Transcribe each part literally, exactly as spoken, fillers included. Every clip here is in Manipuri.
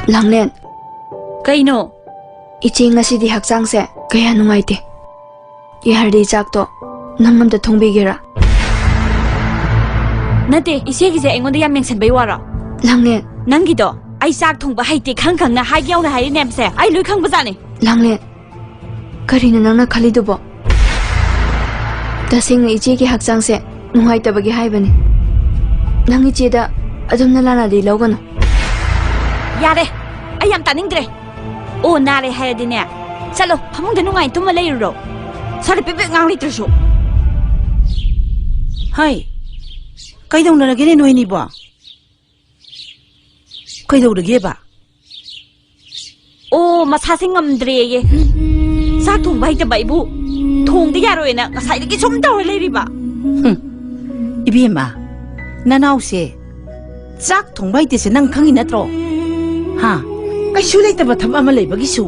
ꯂꯥꯡꯂꯦꯟ꯫ ꯀꯩꯅꯣ? ꯏꯆꯦ, ꯉꯁꯤꯗꯤ ꯍꯛꯆꯥꯡꯁꯦ ꯀꯌꯥ ꯅꯨꯡꯉꯥꯏꯇꯦ꯫ ꯌꯥꯔꯗꯤ ꯆꯥꯛꯇꯣ ꯅꯪ ꯑꯝꯇ ꯊꯣꯡꯕꯤꯒꯦꯔꯥ? ꯅꯠꯇꯦ, ꯏꯆꯦꯒꯤꯁꯦ ꯑꯩꯉꯣꯟꯗ ꯌꯥꯝ ꯌꯦꯡꯁꯟꯕꯩ ꯋꯥꯔꯣ? ꯂꯥꯡꯂꯦꯟ꯫ ꯅꯪꯒꯤꯗꯣ ꯑꯩ ꯆꯥꯛ ꯊꯣꯡꯕ ꯍꯩꯇꯦ ꯈꯪ ꯈꯪꯅ ꯍꯥꯏꯒꯦ ꯌꯥꯎꯅ ꯍꯥꯏꯔꯤꯅꯦꯕꯁꯦ, ꯑꯩ ꯂꯣꯏ ꯈꯪꯕꯖꯥꯠꯅꯤ꯫ ꯂꯥꯡꯂꯦꯟ, ꯀꯔꯤꯅꯣ ꯅꯪꯅ ꯈꯜꯂꯤꯗꯨꯕꯣ? ꯇꯁꯦꯡꯅ ꯏꯆꯦꯒꯤ ꯍꯛꯆꯥꯡꯁꯦ ꯅꯨꯡꯉꯥꯏꯇꯕꯒꯤ ꯍꯥꯏꯕꯅꯤ꯫ ꯅꯪ ꯏꯆꯦꯗ ꯑꯗꯨꯝꯅ ꯂꯥꯟꯅꯗꯤ ꯂꯧꯒꯅꯨ꯫ ꯌꯥꯔꯦ, ꯑꯩ ꯌꯥꯝ ꯇꯥꯅꯤꯡꯗ꯭ꯔꯦ꯫ ꯑꯣ, ꯅꯥꯔꯦ ꯍꯥꯏꯔꯗꯤꯅꯦ, ꯆꯠꯂꯣ, ꯐꯃꯨꯡꯗ ꯅꯨꯡꯉꯥꯏꯅ ꯇꯨꯝꯃ ꯂꯩꯔꯨꯔꯣ꯫ ꯁ꯭ꯋꯥꯏꯗ ꯄꯦ ꯄꯦ ꯉꯥꯡ ꯂꯩꯇ꯭ꯔꯁꯨ꯫ ꯍꯩ, ꯀꯩꯗꯧꯅꯔꯒꯦꯅꯦ ꯅꯣꯏꯅꯤꯕꯣ? ꯀꯩꯗꯧꯔꯒꯦꯕ? ꯑꯣ, ꯃꯁꯥꯁꯦ ꯉꯝꯗ꯭ꯔꯦꯌꯦ꯫ ꯆꯥꯛ ꯊꯣꯡꯕ ꯍꯩꯇꯕ ꯑꯩꯕꯨ ꯊꯣꯡꯗ ꯌꯥꯔꯣꯏꯅ ꯉꯁꯥꯏꯗꯒꯤ ꯁꯨꯝ ꯇꯧꯔ ꯂꯩꯔꯤꯕ꯫ ꯍꯨꯝ, ꯏꯕꯦꯝꯃ, ꯅꯅꯥꯎꯁꯦ ꯆꯥꯛ ꯊꯣꯡꯕ ꯍꯩꯇꯦꯁꯦ ꯅꯪ ꯈꯪꯉꯤ ꯅꯠꯇ꯭ꯔꯣ? ꯍꯥ? ꯀꯩꯁꯨ ꯂꯩꯇꯕ ꯊꯕꯛ ꯑꯃ ꯂꯩꯕꯒꯤꯁꯨ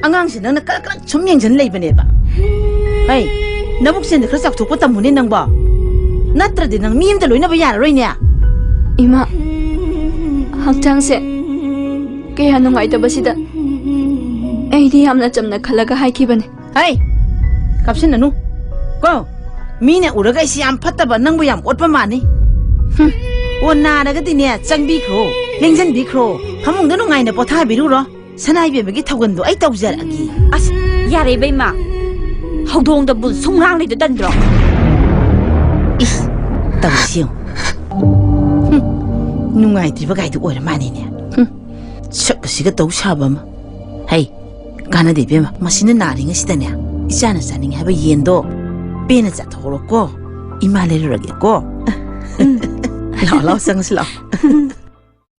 ꯑꯉꯥꯡꯁꯦ ꯅꯪꯅ ꯀꯔꯛ ꯀꯔꯛ ꯁꯨꯝ ꯌꯦꯡꯁꯤꯟ ꯂꯩꯕꯅꯦꯕ꯫ ꯍꯩ, ꯅꯕꯨꯛ ꯆꯦꯟꯗ ꯈꯔ ꯆꯥꯎꯊꯣꯛꯄ ꯇꯝꯃꯨꯅꯦ ꯅꯪꯕꯣ꯫ ꯅꯠꯇ꯭ꯔꯗꯤ ꯅꯪ ꯃꯤ ꯑꯃꯇ ꯂꯣꯏꯅꯕ ꯌꯥꯔꯔꯣꯏꯅꯦ꯫ ꯏꯃꯥ, ꯍꯛꯆꯥꯡꯁꯦ ꯀꯌꯥ ꯅꯨꯡꯉꯥꯏꯇꯕꯁꯤꯗ ꯑꯩꯗꯤ ꯌꯥꯝꯅ ꯆꯝꯅ ꯈꯜꯂꯒ ꯍꯥꯏꯈꯤꯕꯅꯦ꯫ ꯍꯩ, ꯀꯥꯞꯁꯤꯟꯅꯅꯨ ꯀꯣ꯫ ꯃꯤꯅ ꯎꯔꯒ ꯑꯩꯁꯤ ꯌꯥꯝ ꯐꯠꯇꯕ, ꯅꯪꯕꯨ ꯌꯥꯝ ꯑꯣꯠꯄ ꯃꯥꯟꯅꯤ꯫ ꯍꯨꯝ, ꯑꯣ, ꯅꯥꯔꯒꯗꯤꯅꯦ, ꯆꯪꯕꯤꯈ꯭ꯔꯣ, ꯂꯦꯡꯁꯤꯟꯕꯤꯈ꯭ꯔꯣ, ꯐꯃꯨꯡꯗ ꯅꯨꯡꯉꯥꯏꯅ ꯄꯣꯊꯥꯕꯤꯔꯨꯔꯣ꯫ ꯁꯅꯥ ꯏꯕꯦꯝꯃꯒꯤ ꯊꯧꯒꯟꯗꯣ ꯑꯩ ꯇꯧꯖꯔꯛꯑꯒꯦ꯫ ꯑꯁ, ꯌꯥꯔꯦ ꯏꯕꯦꯝꯃ, ꯍꯧꯗꯣꯡꯗ ꯕꯨꯜ ꯁꯨꯝ ꯉꯥꯡ ꯂꯩꯗꯣ ꯇꯟꯗ꯭ꯔꯣ? ꯏꯁ, ꯇꯧꯔꯤꯁꯤ ꯌꯦꯡꯉꯨ꯫ ꯍꯨꯝ, ꯅꯨꯡꯉꯥꯏꯇ꯭ꯔꯤꯕ ꯒꯥꯏꯗꯨ ꯑꯣꯏꯔ ꯃꯥꯅꯤꯅꯦ꯫ ꯍꯨꯝ, ꯁꯛ ꯑꯁꯤꯒ ꯇꯧ ꯁꯥꯕ ꯑꯃ꯫ ꯍꯩ, ꯀꯥꯟꯅꯗꯦ ꯏꯕꯦꯝꯃ, ꯃꯁꯤꯅ ꯅꯥꯔꯤꯉꯩꯁꯤꯗꯅꯦ ꯏꯆꯥꯅ ꯆꯥꯅꯤꯡꯉꯦ ꯍꯥꯏꯕ ꯌꯦꯟꯗꯣ ꯄꯦꯟꯅ ꯆꯥꯊꯣꯛꯍꯧꯔꯣꯀꯣ꯫ ꯏꯃꯥ ꯂꯩꯔꯨꯔꯒꯦꯀꯣ꯫ ꯂꯥꯛꯑꯣ, ꯂꯥꯛꯑꯣ, ꯆꯪꯉꯁꯤ ꯂꯥꯛꯑꯣ꯫